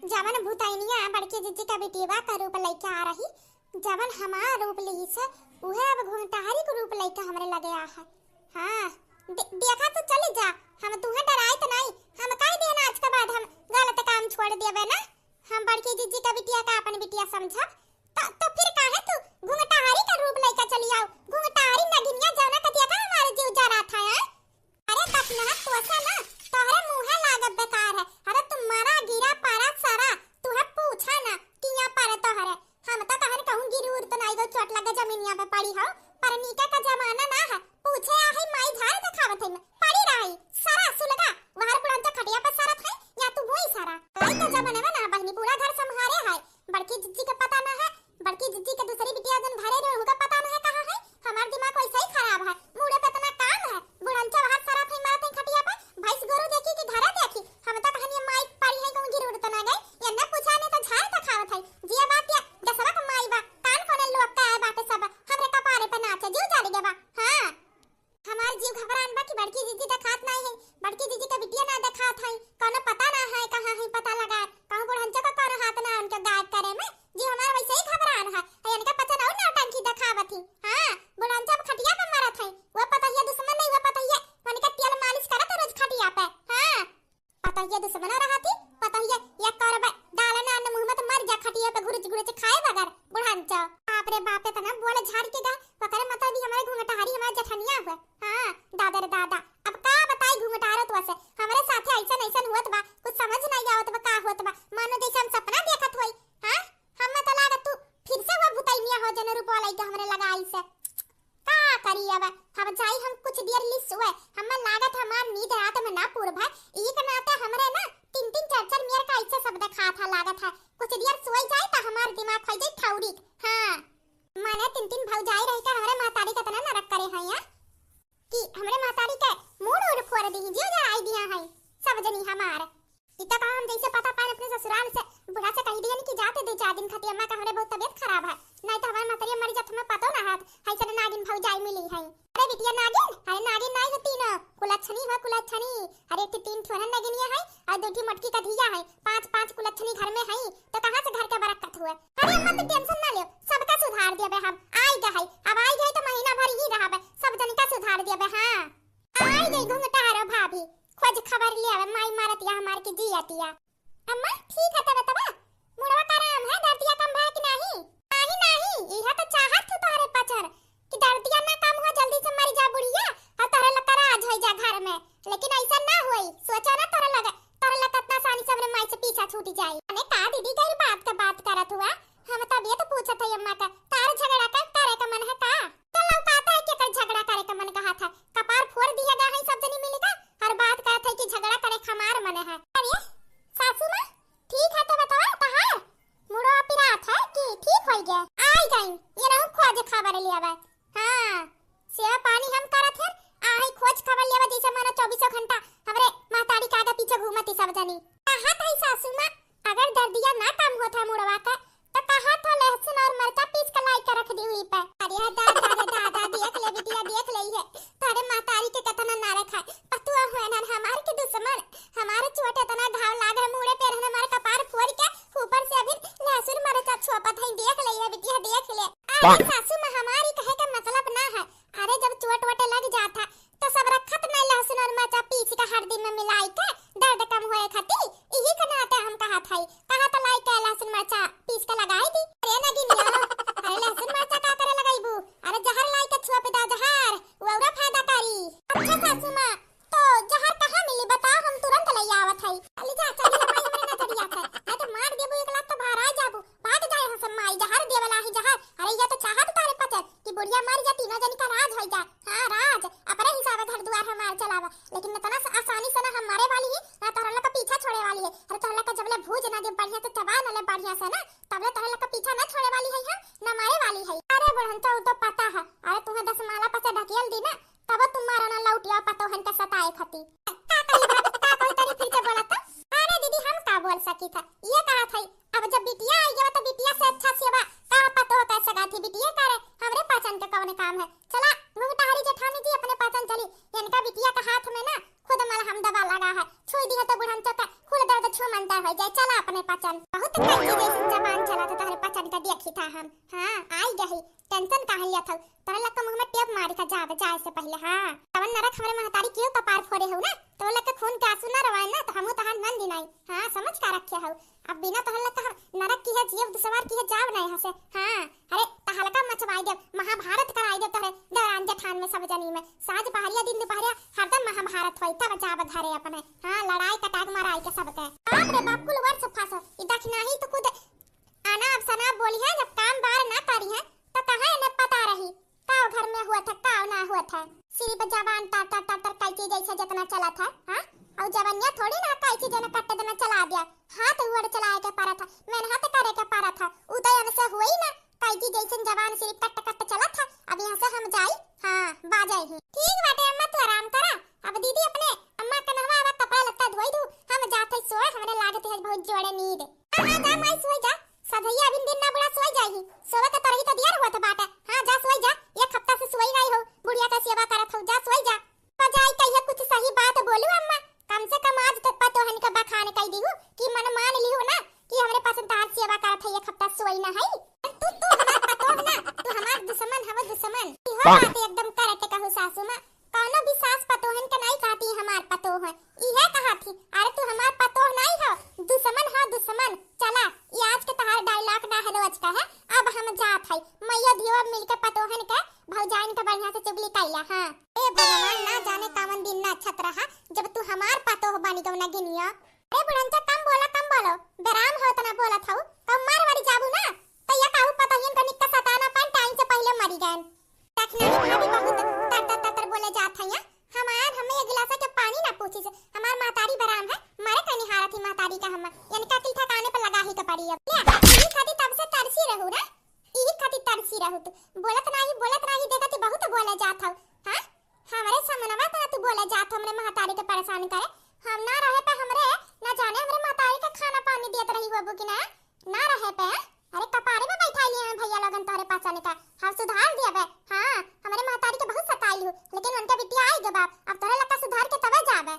जवन भूतैनिया बड़की जिज्जी का बिटिया का रूप लइके आ रही, जवन हमार रूप लीस, उहे अब घुंघटाहरी के रूप लइके हमरे लगे आ है। हाँ, दे-, देखा तू चली जा, हम तुहे डराइत नहीं, हम कह देन आज के बाद हम गलत काम छोड़ देबे ना, हम बड़की जिज्जी का बिटिया का अपन बिटिया समझब, तो, तो फिर काहे तू घुंघटाहरी का रूप लइके चली आओ? घुंघटाहरी नगिनिया जौना का देखा हमारे जीव जरा था, हैं? अरे बकना, तोसे ना, तोहरे मुँहे लागत बेकार है। अरे तू मरा, गिरा, परा, सरा, तुहे पूछा ना, किया परे तोहरे। हम तो कहन कहूँ गिर उर तो नाई गो चोट लगे जमीनिया पे पड़ी हो, पर नीके का जमाना ना है। पूछे आ है माई झाड़ देखावत है, पड़ी रही, सरा सुलगा, वहर बुढ़ंचा खटिया पे सरत है, या तू भोई सरा। आई का जमाना में ना बहनी, पूरा घर संभारे है, बड़की जिज्जी के पता ना है, बड़की जिज्जी के दूसरी बिटिया जन घरे रहे, उनका पता ना है कहाँ है। हमार दिमाग वैसे ही खराब है, मूड़े पे इतना काम है, बुढ़ंचा वहाँ सरत है, मरत है खटिया पे, भैंस गोरू देखी कि घरे देखी। हम तो कहनी माई पड़ी है, कहूँ गिर उड़ तो ना गई, ये न पूछा ने तो झाड़ तो खावत है। जिया बात या दसवा का माई बा, कान कोने लोग का आए बाटे सब, हमरे कपारे पे नाचे, जीव जारी गवा। हाँ। हमार जीव घबरान बा कि बड़की जिज्जी देखात नाई है, बड़की जिज्जी के बिटिया ना देखात है, कौनो पता ना है कहाँ है, पता लगा, कहूँ बुढ़ंचा का कौनो हाथ ना उनके गायब करे में। जीव हमार वैसे ही घबरान है, है इनका पता ना नौटंकी देखावत ही। हाँ, बुढ़ंचा अब खटिया पे मरत है, वो पता ही है दुश्मन नहीं, वो पता ही है, उनका तेल मालिश करत है रोज खटिया पे। हाँ। पतोहिया दुश्मना रहती, पतोहिया या करबे, डाला ना अन्न मुँह में तो मर जा खटिया पे घुरच घुरच खाए बगैर, बुढ़ान चो। बाप रे बाप, इतना बोल झाड़ के गा, ओकरे मतलब भी हमारे घुंघटाहरी हमारे जठनिया हुए। हाँ, दादा रे दादा, अब का बताई घुंघटारो तो से, हमारे साथे ऐसन ऐसन हुअत बा, कुछ समझ नहीं आवत बा का होत बा, मानो जैसे हम सपना देखत होई। हाँ, हम तो लागत तू फिर से हुआ भुतैनिया हो जन रूपवा लइके हमरे लगाई से। का करी अब, हम जाई, हम कुछ देर ली सोए, हमें लागत हमार नींद रात में ना पूर भय, ई के नाते हमरे ना तीन तीन चार चार मेर का ऐसे सब देखा था लागत है, कुछ देर सोई जाए तो हमार दिमाग हो जाए ठौरी। हाँ, माने तीन तीन भौजाई रह के हमरे महतारी के इतना नरक करे हैं यहाँ कि हमरे महतारी के मूड़ उड़ फोड़ दी, जियो जराई दिया है सब जनी हमार। ई तो कहा हम जैसे पता पाए अपने ससुराल से, बूढ़ा से कही दियन कि जाते दो चार दिन खातिर अम्मा का हमरे बहुत तबीयत खराब है, नहीं तो हमारे महतरिया मरी जात, हमें पतो ना हाथ, है सने नागिन भौजाई मिली है। अरे बिटिया नागिन, अरे नागिन नहीं होती ना, कुलच्छनी हुआ कुलच्छनी। अरे एक ठे तीन ठो नगिनिया है और दो ठे मटकी का धिया है, पांच पांच कुलच्छनी घर में है, तो कहाँ से घर के बरकत हुए? अरे अम्मा तो टेंशन ना लियो, सबका सुधार दिया बे हम, आई गए, अब आई गए तो महीना भर ही रहा बे, सब जन का सुधार दिया बे। हाँ, आई गई घुंघटारो भाभी, खोज खबर ले आवे, माई मारतिया हमार की जियतिया। अम्मा, ठीक है तबे तबा, मुड़वा का आराम है, दर्दिया कम भा कि नाही? नाही, नाही, इहे तो चाहत हूँ तोहरे पचर कि दर्दिया ना कम हो, जल्दी से मर जा बुढ़िया, और तोहरे लकड़ा आज हो जा घर में, लेकिन ऐसा ना होई, सोचा ना तोहरे लगे, तोहरे लगे इतना आसानी से हमरे माई से पीछा छूट जाई। अरे का दीदी गैर बात का बात करत हुआ, हम तबियत पूछत है अम्मा का, तार झगड़ा का करे का मन है का? तो लौकाता है कि एकर झगड़ा करे का मन कहा था, कपार फोड़ दिया गा है सब जनी मिली का, हर बात कहत है कि झगड़ा करे का हमार मन है। अरे सासू माँ, ठीक है तो बतावा तहार मुड़वा पिरात है कि ठीक हो गया? आई गई, ये रहू खोज खबर लिया बा। हाँ, सेवा पानी हम करत है, आई खोज खबर लिया बा, जैसे मानो चौबीसों घंटा हमरे महतारी का आगे पीछे घूमती सब जनी। कहा था सासू माँ, अगर दर्दिया ना कम होत है मुड़वा का, तो कहा था लहसुन और मरचा पीस के लाई के रख दी हुई पे। अरे दादा रे दादा, देख ले बिटिया, देख ले है, तारे महतारी के कितना नारे खाए, पतुआ हुए ना हमार के दुश्मन, हमारे चोट इतना घाव लाग है, मुड़े पे रहने हमारे कपार फोड़ के ऊपर से अभी लहसुन मरचा छोपत है, देख ले है बिटिया, देख ले। अरे सासू माँ, हमारी कहे का मतलब ना है, अरे जब चोट वोट लग जाता तो सब रखत नहीं लहसुन और मरचा पीस के हरदी में मिलाई के दर्द कम होए खाती, इही के नाते हम कहा था, कहा तो लाई के लहसुन मरचा पीस के लगाई दी। अरे नगिनिया, अरे लहसुन मरचा का करे लगाईबू? अरे जहर लाई के छुआ पे दा जहर, वो औरा फायदा करी। अच्छा सासू माँ, तो जहर कहाँ मिली बताओ, हम तुरंत ले आवत हई। चली जा, चली जा, माई हमरे नजरिया से, नहीं तो मार देबू एक लात तो बाहर आ जाबू, भाग जाए यहाँ से माई, जहर देवला ही जहर। अरे ये तो चाहत अब लेकिन इतना सा आसानी से ना हम मारे वाली ही, ना तोहरा लोग का पीछा छोड़े वाली है। अरे तोहरा लोग का जबले भूज ना दे बढ़िया से, चबा ना ले बढ़िया से ना, तबले तोहरा लोग का पीछा ना छोड़े वाली है हम, ना मारे वाली है। अरे बुढ़न तो, उ तो पता है, अरे तुम्हें दस माला पर से ढकेल दी ना, तब तुम मारो ना लौटिया पतोहन के सताए खती। का कही भाभी, का कोई तरी फिर के बोला तो? अरे दीदी हम का बोल सकी था, ये कहा था, अब जब बिटिया आई गया तो बिटिया से अच्छा सेवा का पतोह कर सका थी? बिटिया करे, हमरे पाचन के कौन काम है? चला घुंघटाहरी जेठानी जी अपने पाचन चली, इनका बिटिया का हाथ में ना खुद मलहम दवा लगा है, छुई दिहे तो बुढ़न चौका खुल दर्द छू मंतर हो जाए। चला अपने पाचन, बहुत कैंची जैसन जबान चला था तोहरे पाचन का देखी था हम। हाँ आई गई, टेंशन काहे लिया था? तोहरे लग के मुंह में टेप मारी का जाब जाए से पहले। हाँ तवन नरक हमरे महतारी क्यों कपार फोड़े हो ना, तो लग के खून के आंसू ना रवाए ना, तो हमू तहार नंदी नाई। हाँ समझ का रखे हो, अब बिना तोहरे लग के हम नरक की है जियब दुसवार की है जाब ना यहाँ से। हाँ अरे तहलका मचवाई देब, महाभारत कराई देब तोहरे दौरान जेठान में सब जनी में। साँझ पहरिया दिन दुपहरिया हरदम महाभारत होई, तब जाब घरे अपने। हाँ लड़ाई कटाक मराई के सबके। बाप रे बाप कुल वर्ष फांस हो, ई दखिनाही तो खुद अनाप शनाप बोली है, जब काम बार ना करी है तो कहाँ इन्हें पता रही काव घर में हुआ था, काव ना हुआ था। सिर्फ जबान टर टर टर टर कैची जैसे जितना चला था, हाँ? और जबनिया थोड़ी ना कैची जना कट्टे देना चला दिया, हाथ उड़ चलाए के पड़ा था, मेहनत करे के पड़ा था, उदयन से हुई ना कैची जैसन जबान सिर्फ कट कट चला था। अब यहाँ से हम जाई, हाँ बाजाई ही। ठीक बाटे अम्मा, तू आराम करा। अब दीदी अपने अम्मा के नहवा आवा, कपड़ा लत्ता धोई दू, हम जात है सोए, हमरे लागत है बहुत जोरे नींद। हाँ, हाँ, जा माई, सोई जा। सधैया अभिन दिन ना बुढ़ा सोई जाही। सोवे के तरही तो दिया हुआ था बाटे। हाँ, जा सोई जा। एक हफ्ता से सोई नहीं हो। बुढ़िया का सेवा करत हो। जा सोई जा। बजाई कहिए कुछ सही बात बोलू अम्मा। कम से कम आज तक पतोहन के बखान कई दिहु कि मन मान लिहु ना कि हमरे पास तहार सेवा करत है, एक हफ्ता सोई ना है। तू, तू हमार पतोह ना, तू हमार दुश्मन हव, दुश्मन। इहो बात एकदम correct कहू सासू माँ। कौनो भी सास पतोहन के नाई कहती हमार पतोह है, इहे कहत ही, "अरे तू हमार पतोह नाई हो, दुश्मन हो दुश्मन।" चला, ये आज के तहार dialogue ना है रोज का है, अब हम जात है, मैया धियो मिल के पतोहन के भौजाइन के बढ़िया से चुगली कैला। हाँ ए भगवान, ना जाने कौन दिन ना छत रहा जब तू हमार पतोह बनी गौ नगिनिया। अरे बुढ़ंचा कम बोला, कम बोलो, बेराम हो तना बोलत हऊ, कम मार वारी जाबू ना, तो या काहू पतोहियन का निक्का सताना पान टाइम से पहले मरी गए। देखना ही भाभी बहुत तर तर तर तर बोले जात है यहाँ। हमार हमें एक गिलास के पानी ना पूछी से। हमार महतारी बराम है, मारे का निहारत ही महतारी का हम। इनका तिल ठिकाने पर लगा ही के पड़ी अब। ले, यही खातिर तब से तरसी रहू ना, यही खातिर तरसी रहू तू। बोलत नाही, बोलत नाही, देखत ही बहुत बोले जात हऊ। हाँ? हमरे समनवा तना तू बोले जात हो, हमरे महतारी के परेशान करे। हम ना रहे पे हमरे, ना जाने हमरे महतारी के खाना पानी देत रही होबू कि ना? ना रहे पे। अरे कपारे में बैठाई लिए हैं भैया लोगन तोहरे पाचन का, हम सुधार दिया बे। हाँ, हमरे महतारी के बहुत सताई हो, लेकिन उनके बिटिया आई गे बाप, अब तोहरे लक्का सुधार के तबे जाबे।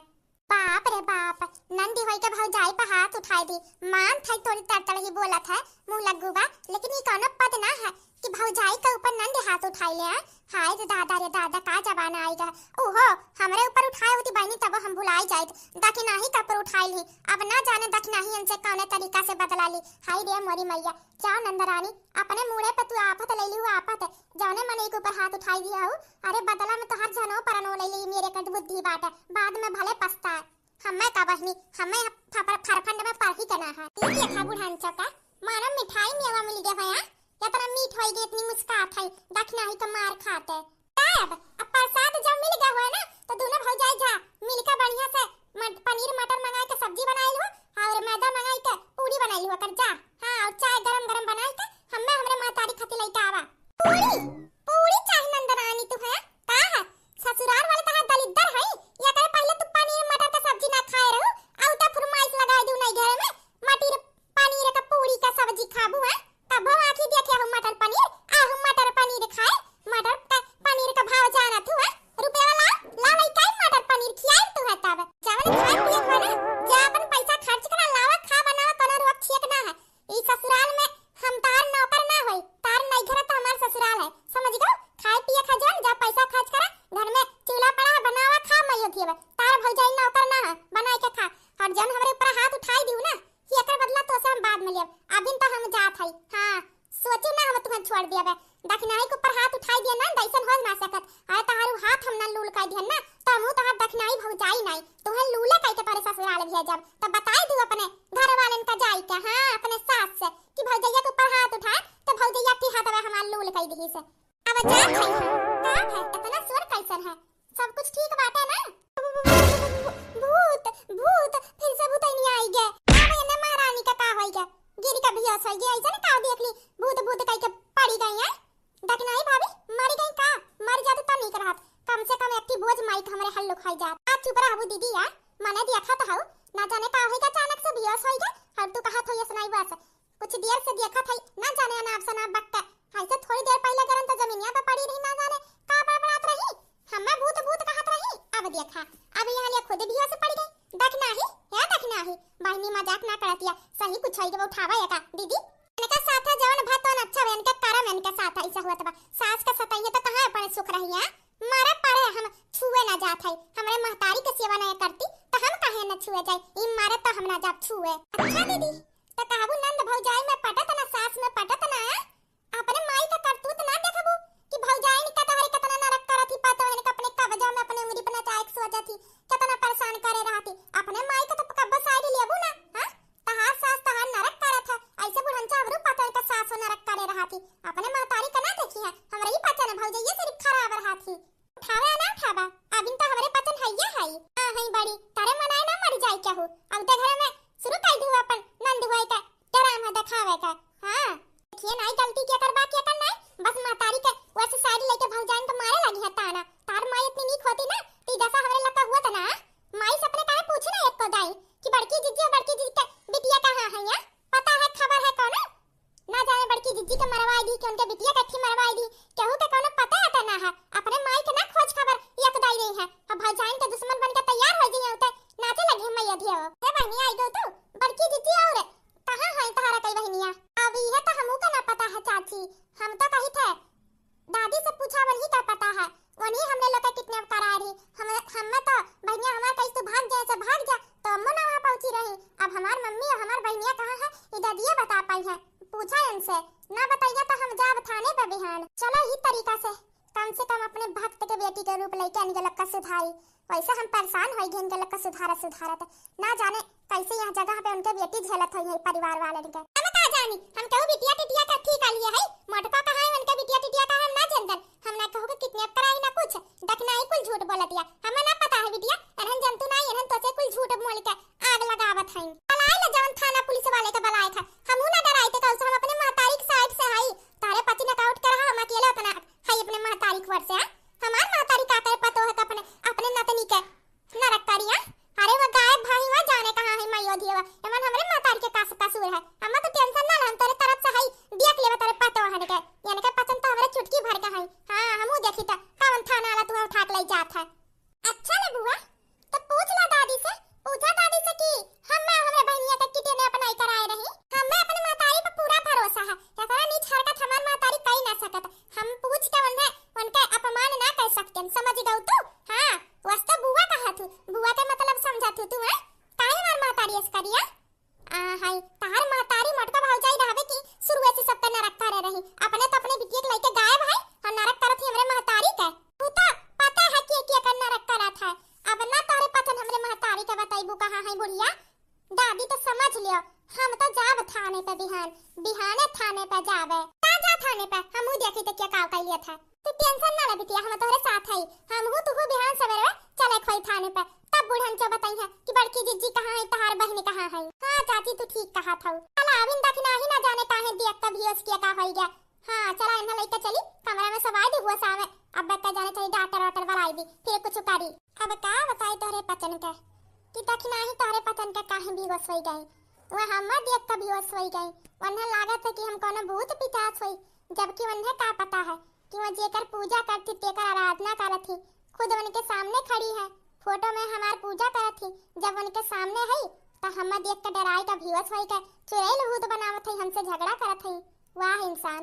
बाप रे बाप, नंदी होई के भौजाई पे हाथ उठाई दी। मान थाई तोरी तरतल ही बोलत है, मुंह लग्गू बा, लेकिन ई कौनो पद ना है कि भौजाई के ऊपर नंदी हाथ उठाई ले। हाय रे दादा रे दादा, का जमाना आई गा। ओहो, हमरे ऊपर उठाए होती बहनी तब हम भुलाई जाइत, दखिनाही का ऊपर उठाई ली। अब ना जाने दखिनाही इनसे कौने तरीका से बदला ली। हाय रे मोरी मैया, जाओ नंदरानी, अपने मूड़े पे तू आफत ले ली हो आफत, जौने मन एक ऊपर हाथ उठाई दिया हो। अरे बदला में तोहार जनो परनो ले ली, मेरे कद बुद्धि बाटे, बाद में भले पछताए। हमें का बहिनी, हमें फ-, फ-, फरफंड में पढ़ी के ना है। ई देखा बुढ़ान चौका, मानो मिठाई मेवा मिल गया भैया, इतना मीठ होई गई, इतनी मुस्कात है, दखिनाही का मार खाते। तब अब प्रसाद जब मिल गया हुआ ना, तो दोनों भौजाई जा मिलकर बढ़िया से मट-, पनीर मटर मंगाई के सब्जी बनाई लो और मैदा मंगाई के पूड़ी बनाई लो कर जा। हाँ, और चाय गरम गरम बनाई के हमें हमरे महतारी खातिर लेके आवा। पूड़ी, पूड़ी चाहे नंदरानी तू है, का है? ससुराल वाले तहार दलिद्दर हई, एकरे पहिले तू पनीर मटर का सब्जी ना खाए रहू, आउ त फरमाइश लगाए दू नई घरे में, मटर पनीर का पूड़ी का सब्जी खाबू है, तब हम आँखी देखे हूँ मटर पनीर, आहू मटर पनीर खाए, मटर का पनीर का भाव जानत हूँ है, रुपया ला, ला नहीं काई मटर पनीर खियाई तू है तब, जवन खाए पिए खाना, जा अपन पैसा खर्च करा, लावा खा बनावा, कोनो रोक छेक ना है, ई ससुराल में हम तार नौकर ना होई, तार नैहर तो हमार ससुराल है, समझ गो? खाए पिए खा जौन, जा पैसा खर्च करा, घर में चूल्हा पड़ा है, बनावा खा, मैं होती है, तार भौजाई नौकर ना है, बनाए के खा। और जौन हमरे ऊपर हाथ उठाई दियो ना, कि एकर बदला तो से हम बाद में लेब, अभी तो हम जात हई। हाँ, सोची ना हम तुम्हें छोड़ दिया बे, दखिनाही के ऊपर हाथ उठाई दिया ना, दैसन हो ना सकत। अरे तहारू हाथ हम ना लूल कह दिहन ना, तो हमहू तहार दखिनाही भौजाई नाई, तुम्हें लूले कह के तोरे ससुराल भेजब। तो बताई दू अपने घर वालन का जाई के, हाँ, अपने सास से कि भौजैया के ऊपर हाथ उठाए, तो भौजैया की हाथ में हमार लूल कह दिही से। अब जात है हम। का है? इतना शोर कैसन है? सब कुछ ठीक बाटे ना? अब पर रहबू दीदी यार, मने देखत हऊ, ना जाने का होइगा, अचानक से बेहोश होइगा, और तू कहत हऊ ऐसा नहीं बस। कुछ देर से देखत हई, ना जाने अनाप शनाप बकते। ऐसे थोड़ी देर पहले गरन तो जमीनिया पे पड़ी रही, ना जाने का बड़बड़ात रही। हमें भूत भूत कहत रही, अब देखा, अब यहाँ लिए खुद बेहोश पड़ गई। देख नाही, हे देख नाही, बहिनी मजाक ना करतिया, सही कुछ होइगा, उठावा एका, दीदी। इनका साथ है जवन भा तवन अच्छा बा, इनके करम इनके साथ है, ऐसा हुआ तबा। सास का सताइए तो कहाँ अपन सुख रही है? मारे पड़े हम छुए ना जात है, हमरे महतारी के सेवा नहीं करती, तो हम काहे न छुए जाए? ई मारे तो हम ना जाब छुए। अच्छा दीदी, तो कहबू नंद भौजाई में पटत ना, सास में पटत ना, अपने माई का करतूत ना देखबू कि भौजाइन का तोहरे कितना नरक करत ही, पतोहन का अपने कब्जा में अपने उंगली पे नचाए के सोचत ही, कितना परेशान करे रहत ही। अपने माई का तो कब्बो side लेबू ना, हाँ? तहार सास तहार नरक करत है, ऐसे बुढ़नचा हमरो पतोहन का सासो नरक करे रहत ही। अपने महतारी का ना देखी है, हमरे ही पचन भौजैया सिर्फ खराब रहत ही। उठावे ना उठावा, अबिन तो हमरे पचन हइये हई। हाँ, हई बड़ी, तारे मनाए ना मर जाए केहू। अब तो घर में शुरू कर दू अपन नंद हुआई का ड्रामा देखावे का। हाँ, देखिए नाई गलती के कर बा, के कर नाई, बस महतारी के वैसे side लेके भौजाइन के मारे लगी है ताना। तार माई इतनी नीक होती ना, ती दशा हमरे लगा हुआ था ना। माई से अपने काहे पूछे ना एक को दाई कि बड़की जिज्जी और बड़की जिज्जी के बिटिया कहाँ है या? पता है, खबर है कौनो? ना जाने बड़की जिज्जी के मरवाई दी कि उनके बिटिया के अच्छी मरवाई दी, केहू के कौनो पता आता ना है। अपने माई के ना खोज खबर एक दाई रही है, अब भौजाइन के दुश्मन बन के तैयार हो गई है, उते नाचे लगी है मैया धियो। हे बहनी, आई गो तू, बड़की जिज्जी और कहाँ है तहारा कई बहनिया? अब यह तो हमू का ना पता है चाची, हम तो कही थे दादी से पूछा, वही का पता है, वही हमने लोग का kidnap करा रही। हम, हम तो बहनिया हमार कही तू भाग जाए से भाग जा, तो अम्मो ना वहाँ पहुँची रही। अब हमार मम्मी और हमार बहनिया कहाँ है, ये दादिया बता पाई है। पूछा इनसे, ना बताइए तो हम जाब थाने पे बिहान। चलो, ही तरीका से कम से कम अपने भक्त के बेटी के रूप लेके इनके लोग का सुधारी। वैसे हम परेशान हो गए इनके लोग का सुधारत सुधारत, ना जाने कैसे यहाँ जगह पे उनके बेटी झेलत हुई है परिवार वाले इनके। हम का जानी, हम कहू बिटिया टिटिया का ठीक आ लिए है, मोटका कहाँ है उनके बिटिया टिटिया का हम ना जनतन, हम ना कहू के kidnap कराई ना कुछ, दखना ही कुल झूठ बोलत या, हमें ना पता है बिटिया, एनहन जंतु ना, एनहन तो से कुल झूठ बोल के आग लगावत हैं। बलाए ले जवन थाना पुलिस वाले के बलाए था, हमहू ना डराई थे, कहू से हम अपने महतारी के side से हई, तारे पति knockout कर रहा, हम अकेले उतना हई अपने महतारी के ओर से, हाँ? हमार महतारी का करे पतो है कि अपने, अपने नतनी के नरक करिया। अरे वो गायब भाई हुआ जाने कहाँ है माइयो धियो, एमन हमरे महतारी के का कसूर है? अम्मा तो tension ना ले, हम तेरे तरफ से हई, देख लेबे तेरे पतो हन के, यानी के पचन तो हमरे चुटकी भर के हई। हाँ, हमहू देखी त कवन थाना वाला तुहा उठा के ले जात है। अच्छा ले बुआ, तो पूछ ला दादी से, पूछा दादी से कि हम मैं हमरे बहनिया के किटे ने अपनाई कराए रही, हम मैं अपने महतारी पर पूरा भरोसा है, एकरा नीच हरकत हमार महतारी कई ना सकत। हम पूछ के उन्हें, उनके अपमान ना कर सकते, समझ गऊ तू? हाँ, वस्ते बुआ कहा थू, बुआ के मतलब समझा थू तू, हैं? काहे हमार महतारी ऐस करिया? आ, हाय, तहार महतारी मोटका भौजाई रहबे की शुरुए से सबके नरक करे रही। अपने तो अपने बिटिया के लइके गायब है और नरक करत ही हमरे महतारी के। तू तो पता है कि के कर नरक करत है। अब ना तोहरे पचन हमरे महतारी के बताइबू कहाँ है बुढ़िया। दादी तो समझ लियो, हम तो जाब थाने पे बिहान, बिहाने थाने पे जाबे। का जा थाने पे, हमहू देखी तो क्या काव कैलिया था। तू tension ना ले बिटिया, हम तोहरे साथ हई। हमहू तुहू बिहान सवेरे चले खोई थाने पे, तब बूढ़न के बताई है कि बड़की जिज्जी कहाँ है, तहार बहन कहाँ है। हाँ चाची, तू ठीक कहा था। चला अविन दखना ही ना जाने काहे दिया, तब ही उसके का होई गया। हाँ चला, इन्हें लेके चली, कमरा में सवाई दी हुआ सावे। अब बता जाने चाहिए डॉक्टर वाटर बुलाई दी, फिर कुछ करी। अब का बताई तोहरे पचन के कि दखना ही तोहरे पचन के काहे बेहोश होई गई। वह हम देख के बेहोश होई गई। उन्हें लागत है कि हम कोनो भूत पिचास होई, जबकि उन्हें का पता है कि वह जेकर पूजा करती, तेकर आराधना करत ही, खुद उनके सामने खड़ी है। फोटो में हमार पूजा करत ही, जब उनके सामने है तो हम देख के डराई के बेहोश होई के चुड़ैल भूत बनावत है, हमसे झगड़ा करत है। वाह इंसान।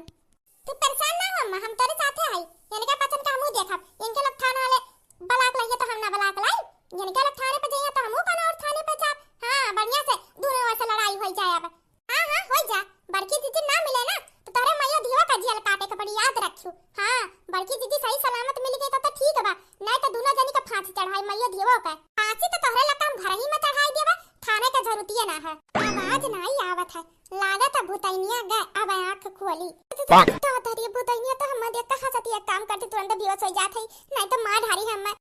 तू परेशान ना हो अम्मा, हम तोरे साथे हई। इनके पचन का हमहू देखब। इनके लोग थाना वाले बलाक लइहे तो हम ना बलाक लाई। इनके लोग थाने पे जइहे तो हमहू कोनो और थाने पे जाब। हाँ, बढ़िया से दोनों ओर से लड़ाई होई जाए अब। हाँ, हाँ, होई जा। बड़की दीदी ना मिले ना, तो तोहरे मैया धियो का जियल काटे के पड़ी, याद रखियो। हाँ, बड़की दीदी सही सलामत मिल गई तो, तो ठीक बा, नहीं तो दोनों जनी के फांसी चढ़ाई मैया धियो का। फांसी तो तोहरे लका हम घर ही में चढ़ाई देबा, थाने के जरूरतिये ना है। आवाज नाई आवत है, लागत है भूतैनिया गए, अब आँख खोली। पाक। तो तोहरी भूतैनिया तो हम देख के हंसती है, काम करती तुरंत बेहोश हो जात है, नहीं तो मार ढारी हम।